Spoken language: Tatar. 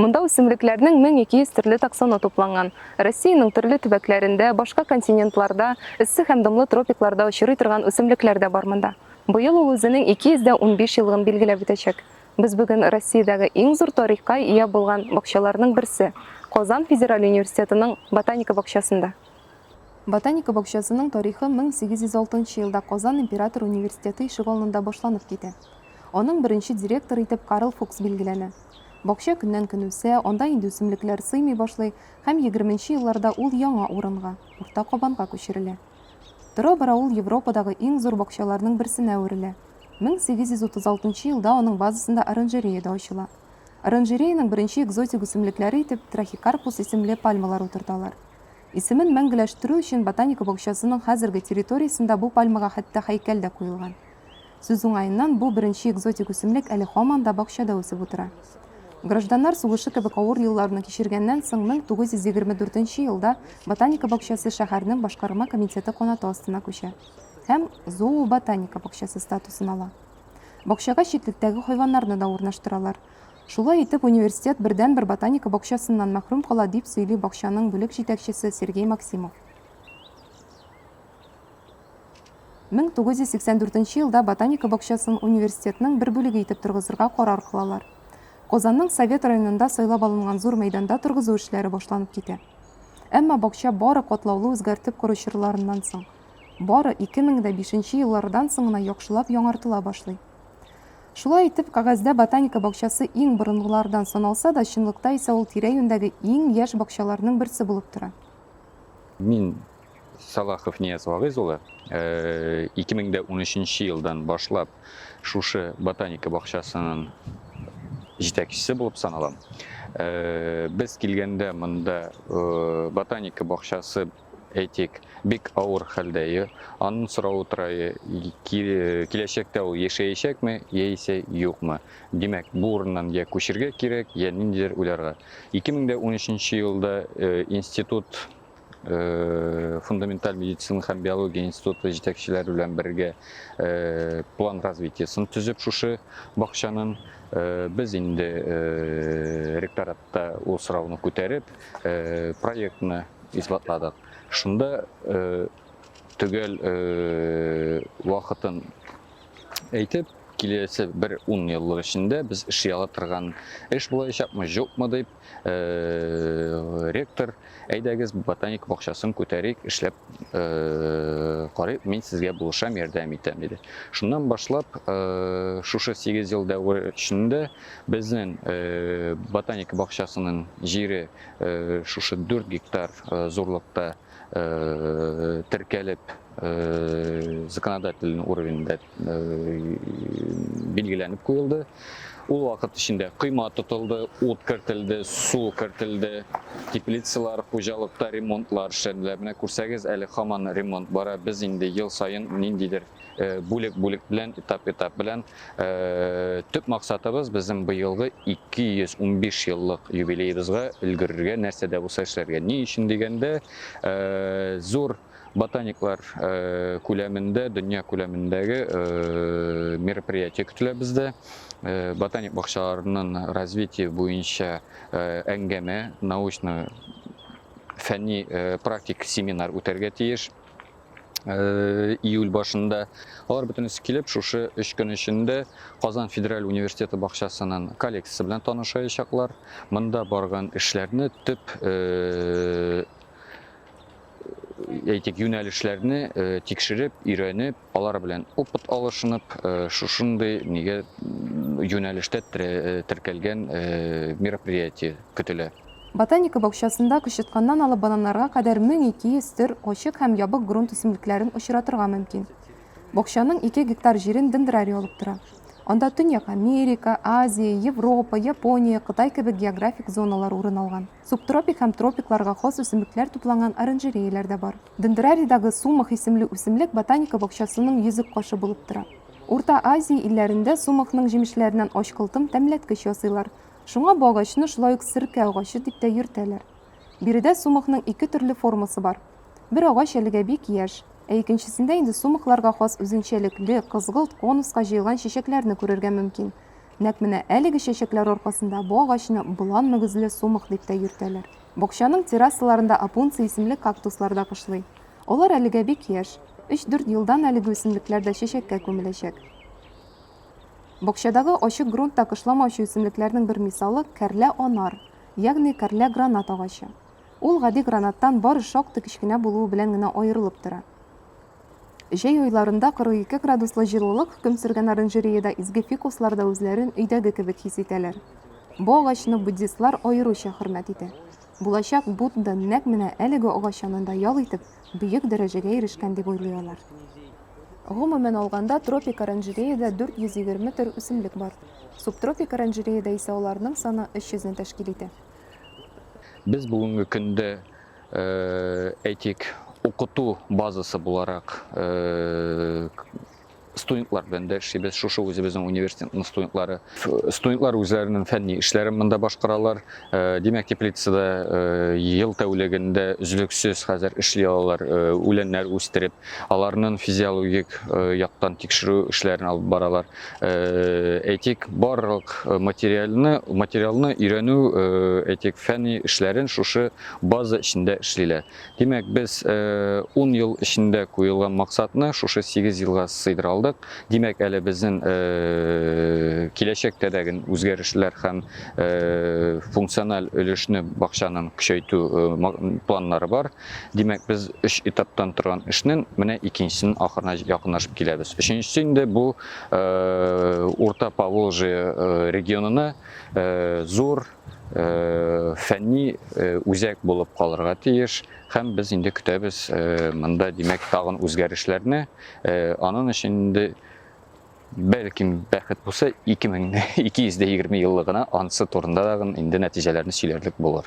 Монда үсемлекләрнең 1200 төрле таксоны тупланган. Россиянең төрле төбәкләрендә, башка континентларда, эссе һәм дымлы тропикларда очрый торган үсемлекләр дә бар монда. Быел ул үзенең 215 еллыгын билгеләп үтәчәк. Без бүген Россиядәге иң зур тарихка ия булган бакчаларның берсе, Казан федераль университетының ботаника бакчасында. Ботаника бакчасының тарихы 1806 елда Казан император университеты ишегалдында башланып китә. Аның беренче директоры итеп Карл Фукс билгеләнә. Бакча көннән-көн үсә, анда инде үсемлекләр сыймый башлый һәм егерменче елларда ул яңа урынга, Урта Кабанга күчерелә. Тора-бара ул Европадагы иң зур бакчаларның берсенә әверелә. 1836 елда аның базасында оранжерея да ачыла. Оранжереяның беренче экзотик үсемлекләре итеп трахикарпус исемле пальмалар утырталар. Исемен мәңгеләштерү өчен ботаника бакчасының хәзерге территориясендә бу пальмага хәтта һәйкәл дә куелган. Сүз уңаеннан, бу беренче экзотик үсемлек әле һаман да бакчада үсеп утыра. Гражданнар сугышы кебек авыр елларны кичергәннән соң 1924 нче елда ботаника бакчасы шәһәрнең башкарма комитеты канаты астына күчә һәм зооботаника бакчасы статусын ала. Бакчага читлектәге хайваннарны да урнаштыралар. Шулай итеп, университет бердәнбер ботаника бакчасыннан мәхрүм кала, дип сөйли бакчаның бүлек җитәкчесе Сергей Максимов. 1984 нче елда ботаника бакчасын университетның бер бүлеге итеп торгызырга карар кылалар. Казанның Совет районында сайлап алынган зур мәйданда торгызу эшләре башланып китә. Әмма бакча бары катлаулы үзгәртеп кору чорларыннан соң, бары 2005 нче еллардан соң гына яхшылап яңартыла башлый. Шулай итеп, кәгазьдә ботаника бакчасы иң борынгылардан саналса да, чынлыкта исә ул тирә-юньдәге иң яшь бакчаларның берсе булып тора. Мин Салахов Нияз Вагыйз улы, 2013 елдан башлап шушы ботаника бакчасының җитәкчесе булып саналам. Без килгәндә монда ботаника бакчасы, әйтик, бик авыр хәлдә иде. Аның соравы тора, киләчәктә ул яшәячәкме яисә юкмы? Димәк, бу урыннан я күчергә кирәк, я ниндидер уйларга. 2013 елда институт фундаменталь медицина һәм биология институты җитәкчеләре белән бергә план развитиесын төзеп шушы бакчаның без инде ректоратта ул сорауны күтәреп проектны исбатладык. Шунда төгәл вакытын әйтеп, киләсе бер ун еллык эчендә без эшли ала торган эш булачакмы, юкмы дип, ректор, әйдәгез, ботаник бакчасын күтәрик, эшләп карыйк, мин сезгә булышам, ярдәм итәм, диде. Шуннан башлап, шушы 8 ел дәвер эчендә безнең ботаника бакчасының җире шушы 4 гектар зурлыкта теркәлеп, законодательный уровеньдә билгеләнеп куелды. Ул вакыт эчендә койма тотылды, ут кертелде, су кертелде, теплицалар, хуҗалыкта ремонтлар эшләнделәр. Менә күрсәгез, әле һаман ремонт бара. Без инде ел саен ниндидер бүлек-бүлек белән, этап-этап белән. Төп максатыбыз безнең быелгы 215 еллык юбилеебызга өлгерергә, нәрсә дә булса эшләргә. Ни өчен дигәндә, зур Ботаниклар күләмендә, дөнья күләмендәге мероприятие көтелә бездә. Ботаник бакчаларының развитие буенча әңгәмә, научно фәнни практик семинар үтәргә тиеш июль башында. Алар бөтенесе килеп, шушы өч көн эчендә Казан федераль университеты бакчасының коллекциясе белән танышаячаклар. Монда барган эшләрне төп әйтик, юнәлешләрне тикшереп, өйрәнеп, алар белән опыт алышынып, шушындый нигә юнәлештә теркәлгән мероприятие көтелә. Ботаника бакчасында кычытканнан алып бананнарга кадәр 1200 төр ачык һәм ябык грунт үсемлекләрен очратырга мөмкин. Бакчаның ике гектар җирен дендрарий алып тора. Анда Төньяк Америка, Азия, Европа, Япония, Кытай кебек географик зоналар урын алган. Субтропик һәм тропикларга хас үсемлекләр тупланган оранжереяләр дә бар. Дендрарийдагы сумах исемле үсемлек ботаника бакчасының йөзек кашы булып тора. Урта Азия илләрендә сумахның җимешләреннән ачкылтым тәмләткеч ясыйлар. Шуңа бу агачны шулай ук серкә агачы дип тә йөртәләр. Биредә сумахның ике төрле формасы бар. Бер агач әлегә бик яшь, ә икенчесендә инде сумахларга хас үзенчәлекле, кызгылт конуска җыелган чәчәкләрне күрергә мөмкин. Нәкъ менә әлеге чәчәкләр аркасында бу агачны болан мөгезле сумах дип тә йөртәләр. Бакчаның террасаларында опунция исемле кактуслар да кышлый. Алар әлегә бик яшь. Өч-дүрт елдан әлеге үсемлекләр дә чәчәккә күмеләчәк. Бакчадагы ачык грунтта кышламаучы үсемлекләрнең бер мисалы, кәрлә анар, ягъни кәрлә гранат агачы. Ул гади гранаттан бары шактый кечкенә булуы белән генә аерылып тора. Җәй айларында 42 градуслы җылылык хөкем сөргән оранжереяда изге фикуслар да үзләрен өйдәге кебек хис итәләр. Бу агачны буддистлар аеруча хөрмәт итә. Булачак Будда нәкъ менә әлеге агач янында ял итеп, бөек дәрәҗәгә ирешкән дип уйлый алар. Гомумән алганда, тропик оранжереяда 420 төр үсемлек бар. Субтропик оранжереяда исә аларның саны 300 не тәшкил итә. Без бүгенге көндә, әйтик, укыту базасы буларак студентлар белән дә эшлибез. Шушы үзебезнең университетның студентлары. Студентлар үзләренең фәнни эшләрен монда башкаралар. Димәк, теплицада ел тәүлегендә өзлексез хәзер эшли алалар, үләннәр үстереп, аларның физиологик яктан тикшерү эшләрен алып баралар. Әйтик, барлык материалны, материалны өйрәнү, әйтик, фәнни эшләрен шушы база эчендә эшлиләр. Димәк, без 10 ел эчендә куелган максатны шушы 8 елга сыйдыра алдык. Димәк, әле безнең киләчәктә дә үзгәрешләр һәм функциональ өлешне бакчаның көчәйтү планнары бар. Димәк, без өч этаптан торган эшнең менә икенчесенең ахырына якынлашып киләбез. Өченчесе инде бу Урта Поволжье регионына зур фәнни үзәк булып калырга тиеш һәм без инде көтәбез монда, димәк, тагын үзгәрешләрне. Аның өчен инде бәлкем бәхет булса 2220 еллыгына ансы турында тагын инде нәтиҗәләрне сөйләрлек булыр.